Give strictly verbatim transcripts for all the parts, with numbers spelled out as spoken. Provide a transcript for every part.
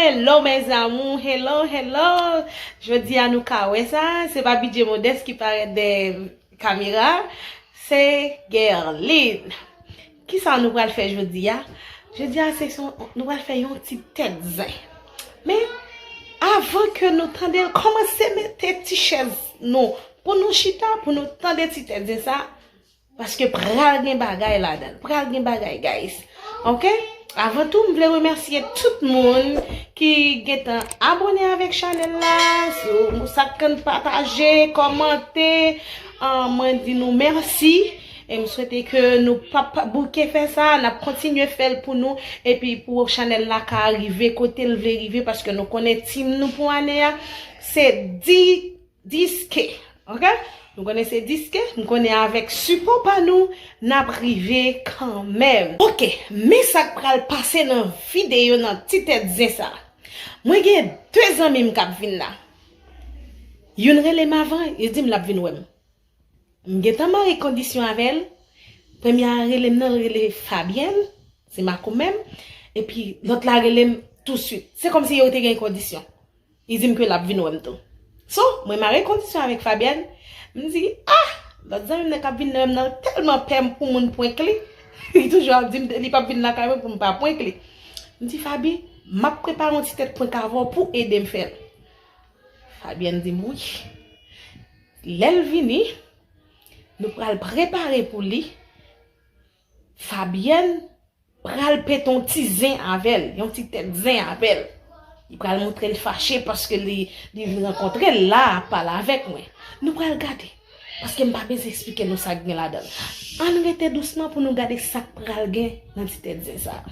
Hello mes amours, hello, hello. Jodi a nou ka wè sa, se pa B J Modeste ki parèt dèyè kamera, se Guerline. Kisa nou pral fè jodi a? Jodi a se son, nou pral fè yon ti tèt zen. Men avan ke nou tande l, kòmanse mete ti chèz nou pou nou chita, pou nou tande ti tèt zen sa. Paske pral gen bagay ladan l. Pral gen bagay, guys. Ok? Avan tou, m vle remèsye tout moun ki gentan abòne avèk chanèl la. Si w sa k konn pataje, kòmante, ah, mwen di nou mèsi. E m swete ke nou p ap bouke fè sa. N ap kontinye fè l pou nou. Epi pou chanèl la ka rive kote l vle rive. Paske nou konnen tim nou pou ane a, se di dis K, ok? Nou konnen se dis K, nou konnen avèk sipò pa nou, n ap rive kanmenm. Ok, men sa k pral pase nan videyo nan ti tèt zen sa. Mwen gen de zanmi m k ap vin la. Youn rele m avan, li di m l ap vin wè m. M gentan mare kondisyon avè l. Premye a rele m nan, l rele Fabienne, se makomè m. Epi lòt la rele m touswit. Se kòmsi yo te gen kondisyon. Li di m ke l ap vin wè m tou. So, mwen mare kondisyon avèk Fabienne. M di, ah! Lòt zanmi m nan k ap vin wè m nan tèlman pè m pou moun prank li. Li toujou ap di m li p ap vin lakay mwen pou m pa prank li. M di, Fabi, m ap prepare yon ti tèt prank avè w pou w ede m fè l. Fabienne di m wi. Lè l vini, nou pral prepare pou li. Fabienne pral pete yon ti zen avè l, yon ti tèt zen avè l. Li pral montre l fache paske li, li vin rankontre l la ap pale avèk mwen. Nou pral gade. Paske m pa bezwen eksplike nou sa k gen ladan l. Ann rete dousman pou nou gade sa k pral gen nan ti tèt zen sa a.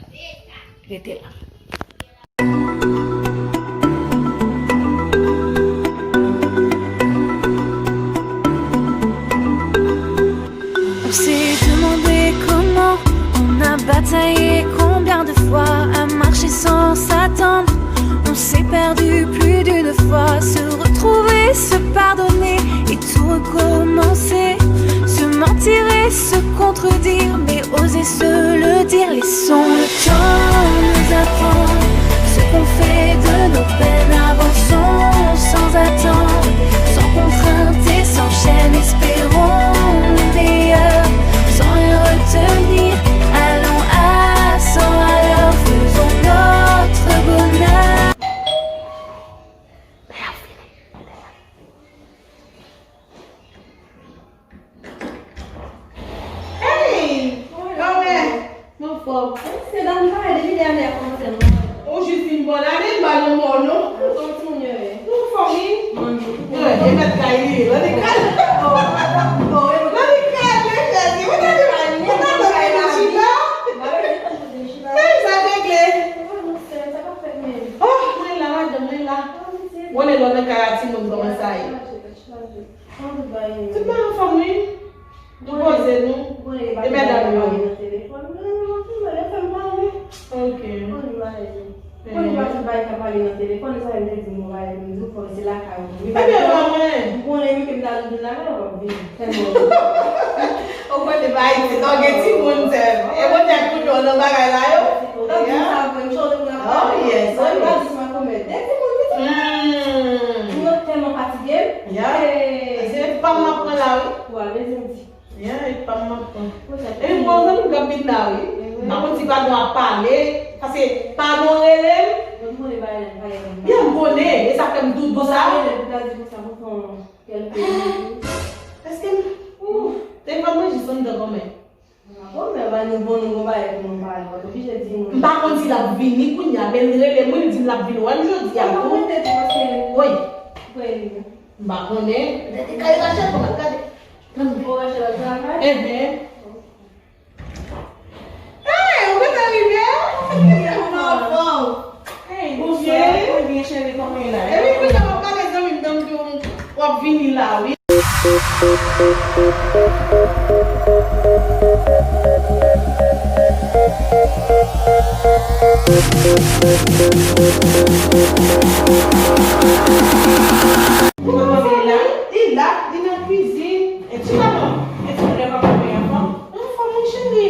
Rete la. On s'est demandé comment, on a bataillé combien de fois, à marcher sans s'attendre. On s'est perdu plus d'une fois, se retrouver, se pardonner et tout recommencer. Se mentir et se contredire, mais oser se le dire. Laissons le temps nous apprendre ce qu'on fait de nos peines. Avançons sans attendre, sans contrainte et sans chaîne. Espérons le meilleur, sans rien retenir. Allons à cent à l'heure, faisons notre bonheur. Hey! Kòmè? Mwen anfòm. Se dan bagay depi dènye ane a kòmanse non. Ou jis vin bòn ane, m ba nou mò non. Ou anfòm wi? Mwen wi. E mèt kay li ye, lè li kay. Lè li kay, lè li kay. Ou ta di bay, ou ta di bay nou chita. Hey, sa regle. Oh, mwen la, madanm, mwen la. Mwen lè lò nan kay a timoun kòman sa ye. Tout bagay anfòm wi. Nou poze nou. E medam yo? Ok. Ebyen, ban mwen. Ou konnen pa Ayiti, non, gen timoun sèlman. E Bondye ak moun yo nan bagay la yo. Oh, yes, oh, yes. Hmm. Moun yo tèlman fatige. Ya. Se pa m ap pran la, wi. Wa, bezwen di. Ya, e pa m ap pran. Epi, bon, zanmi m k ap vin la, wi. M pa konn si padon ap pale, paske padon rele m. Ya, m konnen, e sa fè m doudou sa. Èske m, ouf, te fè mwen jis anndan kòmè. M pa konn si l ap vini kounye a, men l rele m wi, l di l ap vin wè m jodi a tou. Wi. M pa konnen. Lè te kay Rachel, kòman l gade? Enhen. Hey, ou gentan rive? Ou anfòm? Hey, ou byen? Mwen byen, cheri, kòman w ye la? Epi kounye a w ap pale zanmi m, tankou w ap vini la, wi. Li la, li nan kwizin. E ti madanm, e ti frè papa mwen anfòm? Anfòm wi cheri.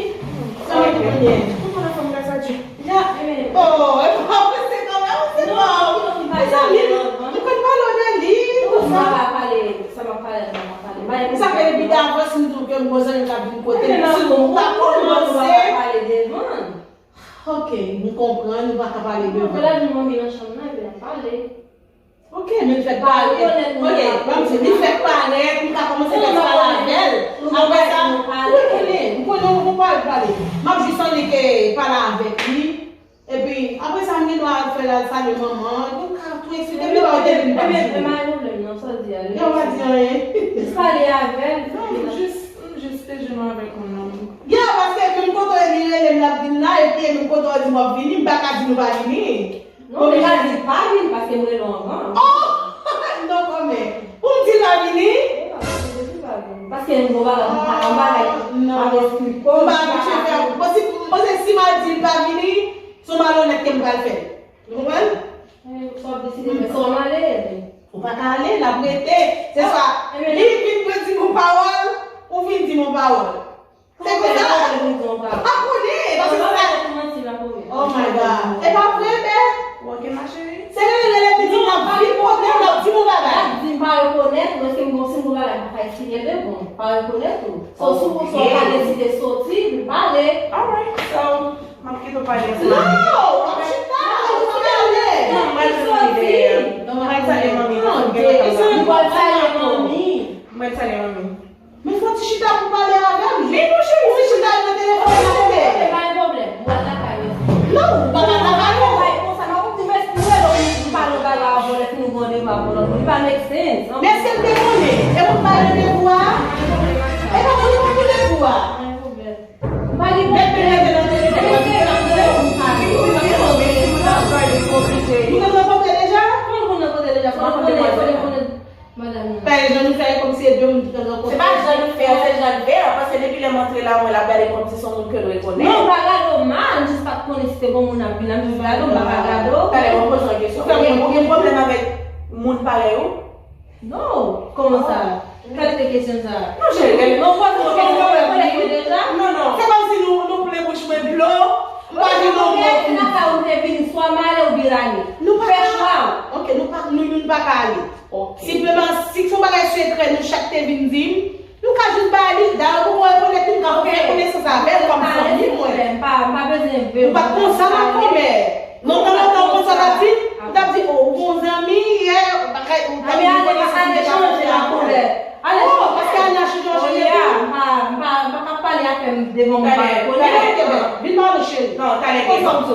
Sa w ap konnen? Kòman anfòm la sa di? Ya. Oh, e pa prese kanmenm, se Ok, m konprann, ou pa ka pale devan. Non, apre la di manmi nan chanm nan, epi n ap pale. Ok, men l fèk parèt. Ok, ban m di, li fèk parèt, m ka kòmanse fè pale avè l. Apre sa, wi, konnen, m konnen ou pa pale. M ap jis annik pale avèk li. Epi, apre sa, m gen dwa al fè l al salye manman. Ou ka tou eksplike li, pa te vin pa di. Ebyen, ebyen, pa gen pwoblèm, non, sa w di a. Yo pa di anyen. Jis pale avè l. Non, m jis, m jis te jwenn avèk moun nan. Ya, paske menm kote li rele m, l ap vin la, epi menm kote w di m w ap vini, m pa ka di nou pa vini. Non, men pa di pa vin, paske m rele w anvan. Oh! Non, kòmè. Pou m di l pa vini? Paske m gon bagay, m pa nan bagay, m ap esplike w. M pa abitye fè, m panse, m panse si m al di l pa vini, se yon malonèt ke m pral fè. Ou konprann? Sa w ap deside fè, sa w ap ale. Ou pa ka ale, l ap rete. Se swa li vin pou di m yon pawòl, ou vin di m yon pawòl. Se konsa. Pa konnen, paske se sa. Oh my God. E pa vre, bè. Ok, ma chérie. Se rele, rele, piti, l ap vin kote m, l ap di m yon bagay. L ap di m pa rekonèt ou, èske m gon, si m gon bagay, m pa ka esplike l, bon, pa rekonèt ou. So, si w, si w pa deside soti, m pale. Alright, so, m ap kite w pale ansanm avè l. Non, w ap chita, w ap pale. Non, m pral jwenn manmi dèyè a. Non, m pral salye manmi. M pral salye manmi. M pral salye manmi. Men fò ti chita pou pale avè m. Vin non cheri, ti chita nan telefòn nan tande. Ok, pa gen pwoblèm. Mwen lakay ou. Non, ou pa ka lakay ou. Bay konsa, mwen konn ti mèsi pou rele w, m pale yon bagay avè w, lè fini ou gen randevou avè yon lòt moun. Li pa make sense. Men èske m te konnen? E mwen m bay randevou a? E pa mwen ki bay randevou a. Pa gen pwoblèm. Lè m te rete nan telefòn nan, m te rete nan telefòn nan. Nou te rankontre deja? Kòman nou konn rankontre deja? Fò nou konnen, fò nou konnen. Madanm nan. Gade jan nou fè kòmsi e de moun ki te rankontre. Se pa jan nou fè, se jan l fè, paske depi lè m antre la, mwen l ap gade kòmsi se yon moun ke l rekonèt. Non, m pa gade w mal, m jis pa t konnen si te gon moun ap vin la, m jis gade w, m pa ka gade w. Talè, mwen poze yon kesyon. Ou gen, ou gen pwoblèm avèk moun parèy ou? Non, kòman sa? Kalite kesyon sa? Non, cheri, gade. Non, poze yon kesyon, ou rekonèt mwen deja? Non, non. Se kòmsi nou, nou plen bouch mwen dlo, m pa gen non mo. Se lakay ou te vini, swa m ale oubyen l ale. Nou pa ka. Fè chwa w. Ok, nou pa, nou youn pa ka ale. Ok. Senpleman, si se yon bagay sekrè nou chak te vin di m, nou ka jis bay li, dayè ou poko rekonèt li, m ka fè konesans avè l kòm fanmi mwen. Pa gen pwoblèm, pa, pa bezwen vle. Ou pa t konsa, m ap konpè. Lontan, lontan, ou konsa w t ap di, ou t ap di, oh, ou gon zanmi, yè, bagay, ou t ap di konesans li te ka fè avè l. Ale, oh, paske Ana chanje yon chanje tou. M pa, m pa, m pa ka pale afè m devan moun pa rekonèt. Talè, talè, vin pale, cheri. Non, talè, konsa m di w.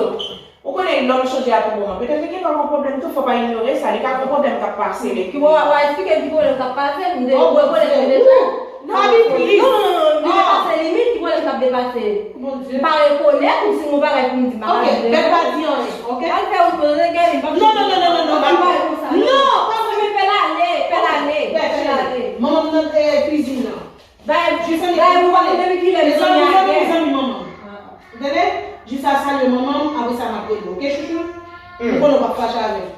Ou konnen lòm chanje a tou moman. Petèt li gentan gon pwoblèm tou, fò pa inyore sa. Li ka gon pwoblèm k ap pase, men. Ki w a, w a eksplike m ki pwoblèm k ap pase, m de, ou rekonèt mwen deja. Fabi, please. Non, non, non, non, li depase limit, ki pwoblèm k ap depase? Mon Dieu. M pa rekonèt ou, si m gon bagay pou m di, m pa ka di. Ok, bèl pa di anyen, ok? Al fè wout mwen, rete gade, m p ap... Non, non, non, non, non, non, pa konsa, non. Non, pa vre. Fè l ale, fè l ale, fè l ale. Manman m nan, eh, kwizin nan. Dayè, dayè, ou pa konn depi kilè m zanmi ak... Mezanmi, mezanmi, manman. Ou tande? Jis al salye manman m, apre sa m ap rele w, ok, chouchou? Ou konnen w p ap fache avè m.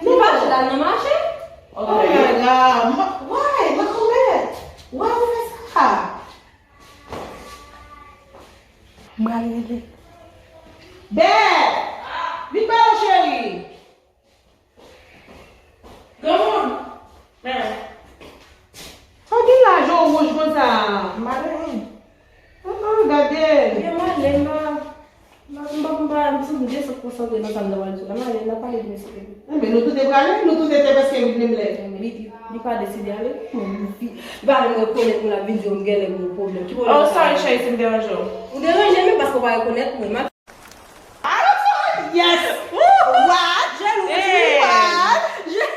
Nou fache la nan mache? Oh my God, ma, why, ma kòmè? Why ou fè sa? M pral rele. Bèl! Vin ba yo, cheri! Granmoun! Men. Sa w gen laj ou wouj konsa? M pa gen anyen. Ah, ah, gade. Gen male, m pa, m pa, m pa, m pa, m santi m desankonsantre nan sa m ta pral di w la. M ale, n a pale de mesye. Enben, nou tout te prale, nou tout te prèske vin menm lè. Enben, li, li, li pa deside ale. Li pa menm rekonèt mwen, l ap vin di w m genlè gen yon pwoblèm. Ki pwoblèm sa? Oh, sorry, cheri, si m deranje w. Ou deranje m, men paske w pa rekonèt mwen. Yes! What? Jelou, what? Je-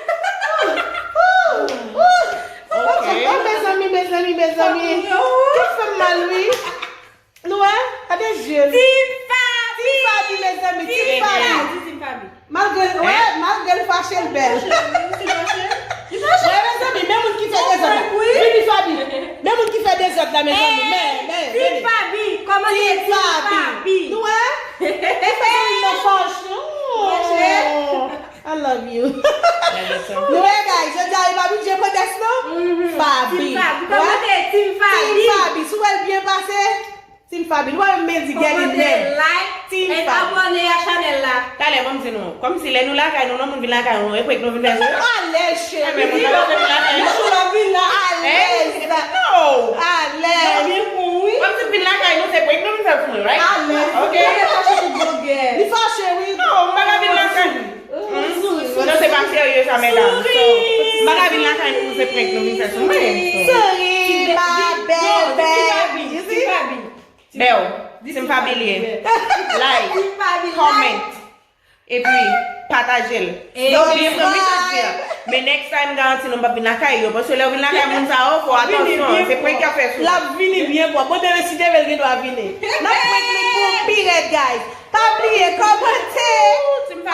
Oh, mezanmi, mezanmi, mezanmi. Kèt fè m mal, wi. Nou wè? Gade je. Team Faby! Team Faby, mezanmi, Team Faby. Team Faby. Malgre, wè, malgre l fache, l bèl. Li fache? Li fache? Wè, mezanmi, men moun ki fè dezòd la. Vini, Faby. Men moun ki fè dezòd la, mezanmi. Men, men, vini. Team Faby. Kòman li ye? Team Faby. Nou wè? Li fè moun nan fache. Fache. I love you. Nou wè, guys, jodi a, e pa bidjè pwotès, non? Faby. Team Faby. Kòmante Team Faby. Team Faby. Si w wè l byen pase, Team Faby. Nou pa menm di gèlin menm. Kòmante, like, and abòne a chanèl la. Talè, ban m di nou, kòmsi lè nou lakay nou, non, moun vin lakay nou, e prank nou vin fè sou yo. Alèz, cheri. Enben, moun pa bezwen vin lakay nou. Jou w ap vin la, alèz. No. Alèz. Yo byen bon, wi. Kòmsi m vin lakay nou, se prank nou vin fè sou mwen, right? Alèz. Ok. Li fache tout blogè. Li fache, wi. Non, m pa ka vin lakay. Souri. Non, se pa serye sa, medam. So, m pa ka vin lakay nou, se prank nou vin fè sou mwen. So. Souri, ma belle, belle. You see? Bèw, si m pa bliye, like, comment, epi pataje l. Yo bliye pran mi chak di a. Men next time, m garanti nou m p ap vin lakay yo. Paske lè w vin lakay moun sa yo, fò atansyon. Se prank y ap fè sou. L ap vini byen pwòp. Bon, demen si Dye vle, l gen dwa vini. N ap prank li pou pi rèd, guys. Pa bliye kòmante,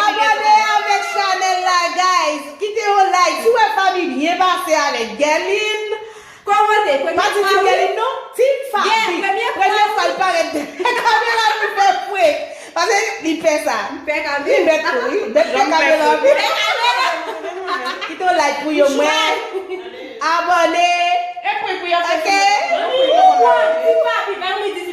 abòne avèk chanèl la, guys. Kite yon like. Si w wè Faby byen pase avèk Guerline, Kòmante, premye pa di Team Guerline non, Team Faby. Premye fwa l parèt dèyè kamera pou fè prank. Paske li pè sa. Pè kamera. Li mèt tou, wi. Mèt pè kamera, wi. Kite yon like pou yo, mwen. Abòne. E prank pou y ap fè Ok. sou mwen. Ti papi, pa mwen di